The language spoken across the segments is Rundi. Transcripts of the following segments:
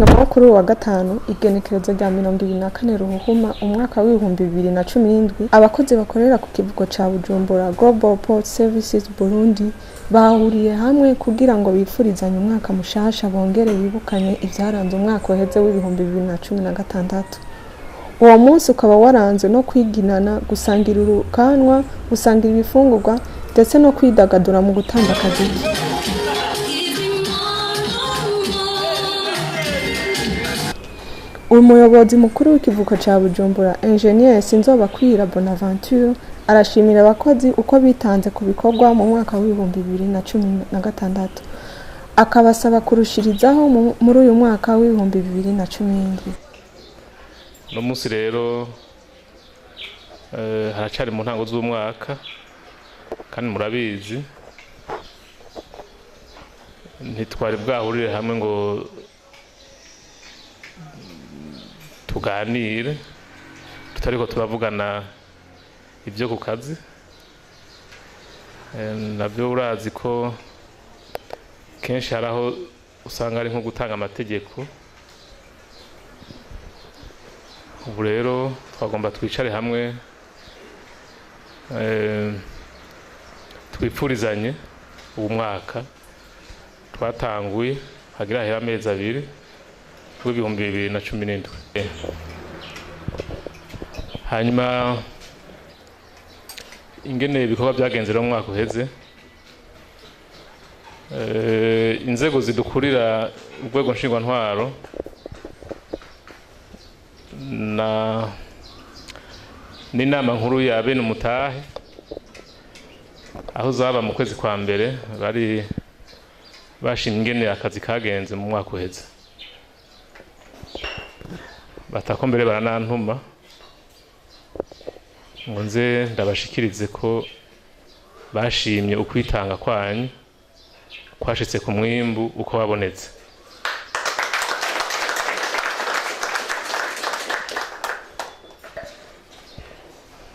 Muhingamo wo kuri uyu wa gatanu, igenekerezo rya 24 Ruhuhuma umwaka w'2017, abakozi bakorera ku kivuko ca Bujumbura Global Port Services Burundi bahuriye hamwe kugira ngo bifurizanye umwaka mushasha, bongere bibukanye ivyaranze umwaka uheze w'2016. Uwo munsi ukaba waranzwe no kwiginana, gusangira urukanwa, gusangira ibifungurwa ndetse no kwidagadura mu gutamba akaziki. Umuyobozi mukuru w'ikivuko ca Bujumbura, Ingenieur Sinzobakwira Bonaventure, arashimira abakozi uko bitanze ku bikorwa mu mwaka w'2016, akabasaba kurushirizaho muri uyu mwaka w'2017. Uno munsi rero haracari mu ntango z'umwaka, kandi murabizi ntitwari bwahurire hamwe ngo tuganire tutariko turavugana ibyo ku kazi. Navyo urazi ko kenshi hari aho usanga ari nko gutanga amategeko. Ubu rero twagomba twicare hamwe, twipfurizanye uwo mwaka twatanguye hagira hera amezi abiri w'2017. Hanyuma ingene ibikorwa byagenze rero mu mwaka uheze, inzego zidukurira, urwego nshingwantwaro na n'inama nkuru ya bene umutahe, aho zaba mu kwezi kwa mbere, bari bashimye ingene akazi kagenze mu mwaka uheze, batako mbere baranantuma ngo nze ndabashikirize ko bashimye ukwitanga kwanyu kwashitse ku mwimbu uko wabonetse.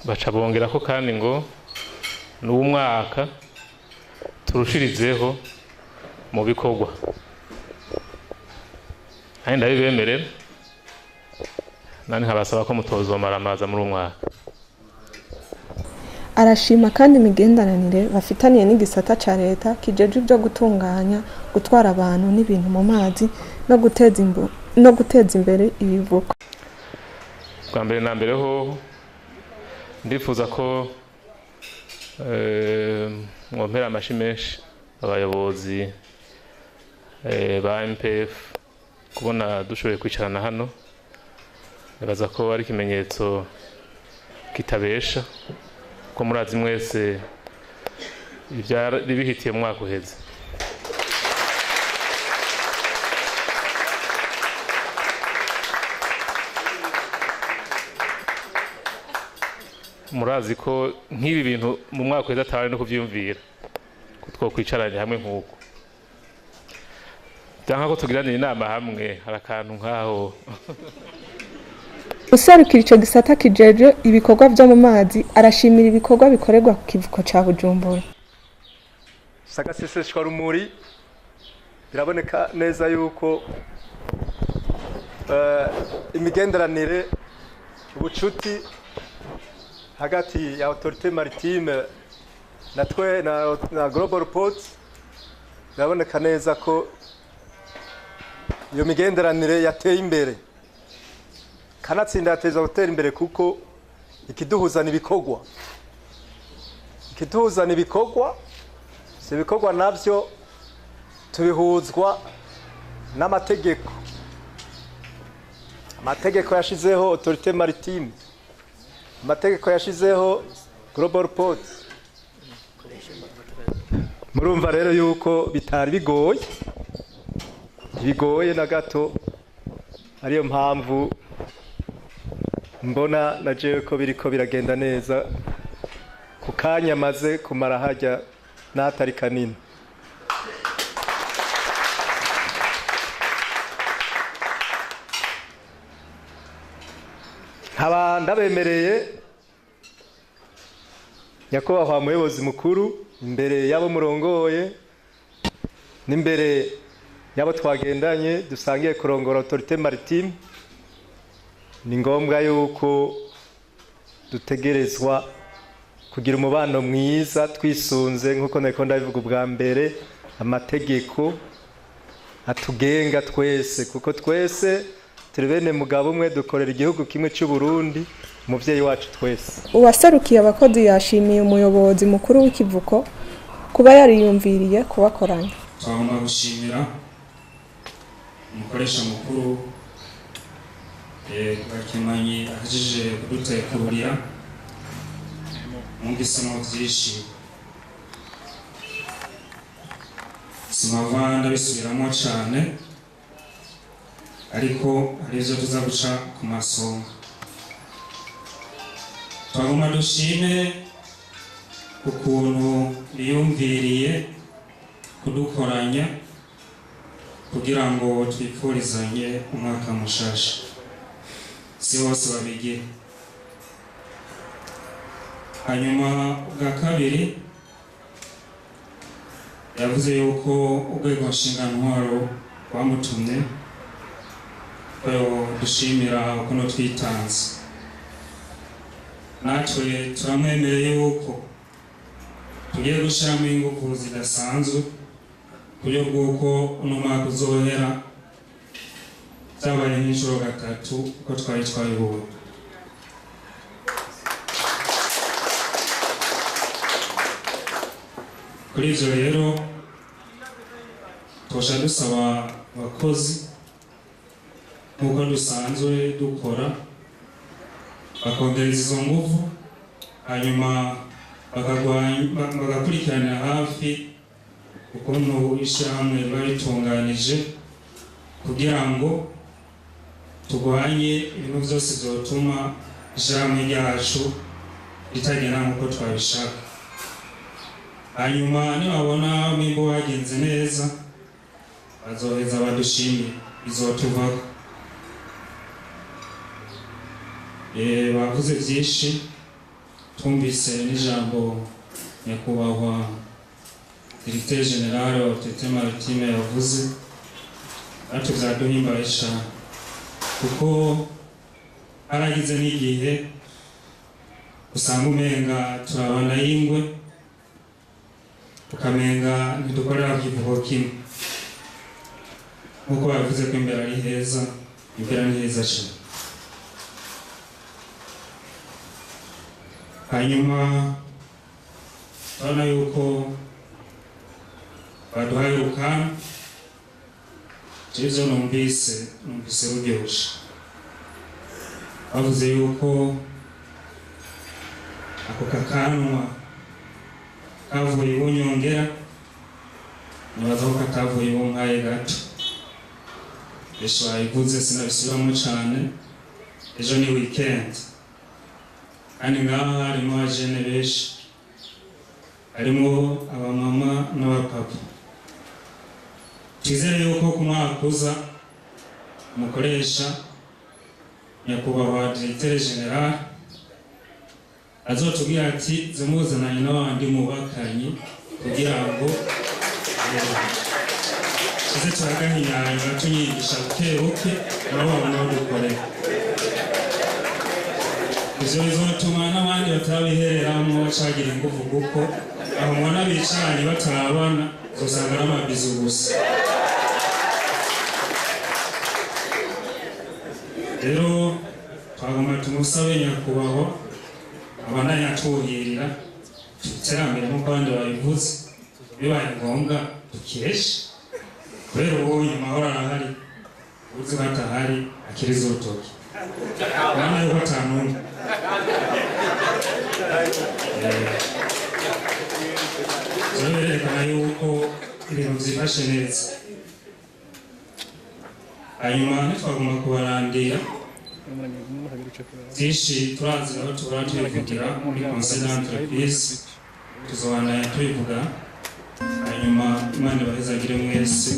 Baca bongera ko kandi ngo n'uwo mwaka turushirizeho mu bikorwa, kandi ndabibemerera, nani nkabasaba ko mutozomaramaza muri uwo mwaka. Arashima kandi imigenderanire bafitaniye n'igisata ca leta kijejwe ivyo gutunganya, gutwara abantu n'ibintu mu mazi no guteza imbere ibivuko. Bwa mbere na mbere ho ndifuza ko mwompera amashi menshi abayobozi ba MPF kubona dushoboye kwicarana hano. Nibaza ko ari ikimenyetso kitabesha ko murazi mwese ivyari bihitiye mu mwaka uheze. Murazi ko nk'ibi bintu mu mwaka uheze atari no kuvyiyumvira ko twokwicaranye hamwe nk'uko, byanka ko tugiranira inama hamwe, hari akantu nk'aho. Userukira ico gisata kijejwe ibikorwa vyo mu mazi arashimira ibikorwa bikorerwa ku kivuko ca Bujumbura. Sagaseseshwa rumuri, biraboneka neza yuko imigenderanire, ubucuti hagati ya autorité maritime na twe na Global Port, biraboneka neza ko iyo migenderanire yateye imbere, kanatsinda yateza gutera imbere, kuko ikiduhuza ibikorwa, ikiduhuza ibikorwa, si ibikorwa navyo tubihuzwa n'amategeko. Amategeko yashizeho autorité maritime, amategeko yashizeho Global Port. Murumva rero yuko bitari bigoye, bigoye na gato, ariyo mpamvu mbona na jewe ko biriko biragenda neza ku kanya maze kumara hajya n'atari kanini. Nkaba ndabemereye nyakubahwa muyobozi mukuru, imbere y'abo murongoye n'imbere yabo twagendanye dusangiye kurongora autorité maritime, ni ngombwa yuko dutegerezwa kugira umubano mwiza twisunze nkuko nariko ndabivuga ubwa mbere amategeko atugenga twese, kuko twese turi bene mugabo umwe, dukorera igihugu kimwe cy'u Burundi, umuvyeyi wacu twese. Uwaserukiye abakozi yashimiye umuyobozi mukuru w'ikivuko kuba yariyumviriye kubakoranya. Twagomba gushimira umukoresha mukuru Gakemanyi ahejeje kudutekurira mwumvisemo vyinshi, sinova ndabisubiramo cane, ariko hari ivyo tuza guca ku masonga. Twagomba dushime ukuntu biyumviriye kudukoranya kugira ngo twipfurizanye umwaka mushasha, si bose babigira. Hanyuma ubwa kabiri yavuze yuko urwego nshingantwaro rwamutumye ko dushimira ukuntu twitanze, natwe turamwemereye yuko tugiye gushiramo ingufu zidasanzwe ku buryo bw'uko uno mwaka uzohera byabaye nk'inshuro gatatu uko twari twabibonye. Kuri ivyo rero twosha dusaba abakozi nk'uko dusanzwe dukora bakongereza izo nguvu, hanyuma bagakurikiranira hafi ukuntu ishirahamwe riba ritunganije kugira ngo turwanye ibintu vyose vyotuma ishirahamwe ryacu ritagenda nk'uko twabishaka. Hanyuma nibabona umwimbu wagenze neza bazoheza badushimire, bizotuvako. Bavuze vyinshi, twumvise n'ijambo nyakubahwa Directeur General wa Autorité Maritime yavuze, natwe vyaduhimbaye cane kuko haragize n'igihe usanga umenga turabana y'ingwe, ukamenga ntidukorera ku kivuko kimwe. Nkuko bavuze ko imbere ari heza, imbere ni heza cane. Hanyuma turabona yuko baduhaye urukano, ivyo numvise ruryoshe. Bavuze yuko ako kakanwa kavuye ibunyongera, nibaza ko katavuye ibumpaye gato. Benshi babivuze sinabisubiramo cane, ejo ni weekend kandi ngaha harimo abajene benshi, harimo abamama n'abapapa. Twizere yuko ku mwaka uza umukoresha nyakubahwa Directeur General azotubwira ati zimuzananye n'abandi mubakanye kugira ngo tuze turagahinyanyura tunyigisha buke buke nabo babone aho dukorera. Ivyo bizotuma n'abandi batabihereramwo bacagira inguvu, kuko aho mubona bicaranye batarabana uzosanga ari amabizu gusa. Rero twagomba tumusabe nyakubahwa abandanye atuhirira iterambere nk'uko abandi babivuze, bibaye ngombwa dukeshe, kubera ubonye amahoro arahari, uzi ko atahari akiriza urutoki, urabona yuko atanumwe. Ivyo birerekana yuko ibintu vyifashe neza. Hanyuma ntitwagomba kubarandira vyinshi, turazi aho tuhora tubivugira muri conseil d'entreprise, tuzobandanya tubivuga. Hanyuma Imana ibahezagire mwese.